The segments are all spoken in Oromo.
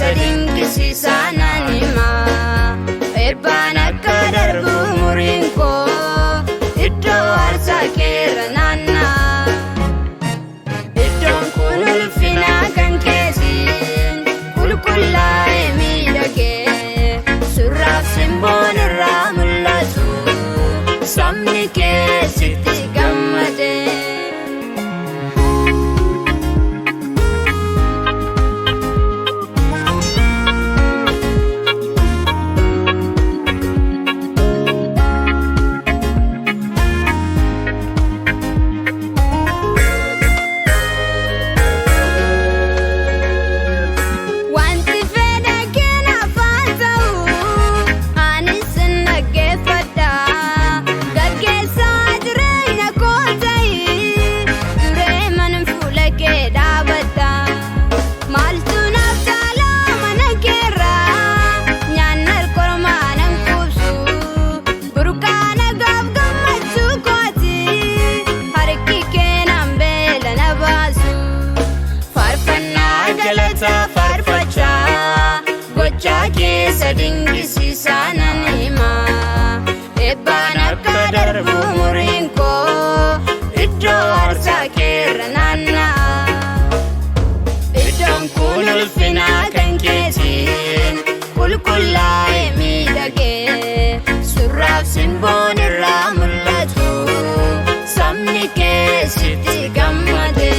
keessa dinqisiisaa nan hima. Eebbaan akka darbu umuriin koo iddoo aarsaa keerra naanna'a. Iddoon kun ulfina kan keetiin qulqullaa'ee miidhagee, surraaf simboon irraa mul'atu, sabni keessatti gammade. Wanti fedha keenyaaf haa ta'u, anis sin dhaggeeffadha. Gaggeessaa jireenya koo ta'i, duree mana fuula kee dhaabadha. Maaltu naaf caalaa mana keerraa? Nyaanna kormaa nan quubsu. Burqaa nagaaf gammachuu kooti, harki kee naan beela na baasu. Faarfannaa galataa faarfachaa, gochaa keessa dinqisiisaa nan hima. Eebbaan akka darbu umuriin koo iddoo aarsaa keerra naanna'a. Iddoon kun ulfina kan keetiin qulqullaa'ee miidhagee, surraaf simboon irraa mul'atu, sabni keessatti gammade.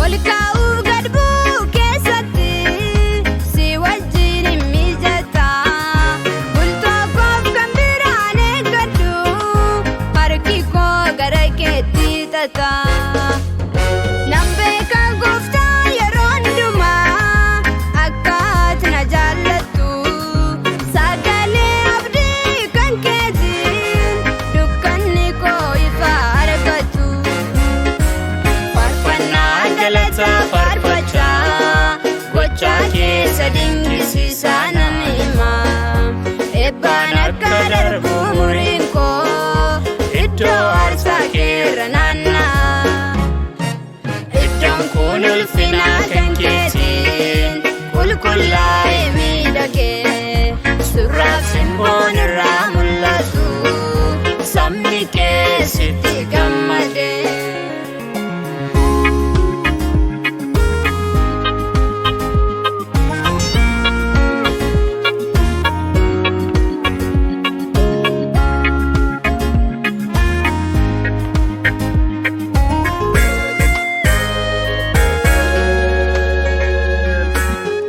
Ol kaa'uu gad bu'uu keessatti si wajjin hin mijata. Bultoo koof kan biraan eeggadhu, harki koo gara keetti tata. Nan beeka gooftaa, yeroo hundumaa akka ati na jaallattu. Sagalee abdii kan keetiin dukkanni koo ifa argatu. Faarfannaa galataa faarfachaa, gochaa keessa dinqisiisaa nan hima. Eebbaan akka darbu umuriin koo iddoo aarsaa keerra naanna'a. Iddoon kun ulfina kan keetiin qulqullaa'ee miidhagee, surraaf simboon irraa mul'atu, sabni keessatti gammade.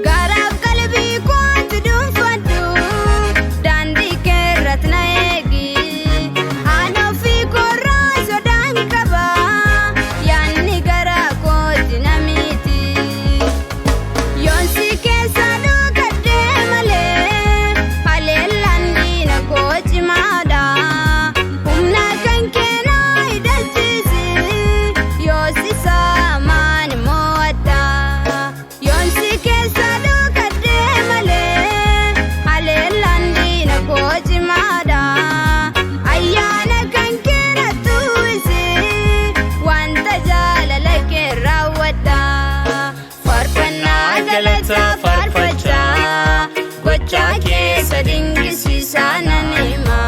Garaaf qalbii kootti dhuunfadhu, daandii kee irratti na eegi. Ani ofii koorraa sodaan qaba, yaadni garaa kooti na miti. Yoonsi keessa dhokadhee malee, haleellaan diina koo cimaadha. Humna kan keenaa hidhachiisi, yoosisa maan mo'adha. Yoonsi keessa dhokadhee malee, haleellaan diina koo cimaadha. Ayyaana kan keenatu isi, wanta jaalala kee raawwadha. Faarfannaa galataa faarfachaa, gochaa keessa dinqisiisaa nan hima.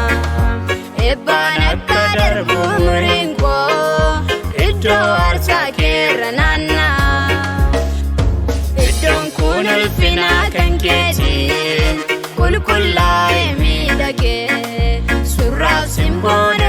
Eebbaan akka darbu umuriin koo iddoo aarsaa keerra naanna'a. Iddoon kun ulfina kan keetiin qulqullaa'ee miidhagee, surraaf simboon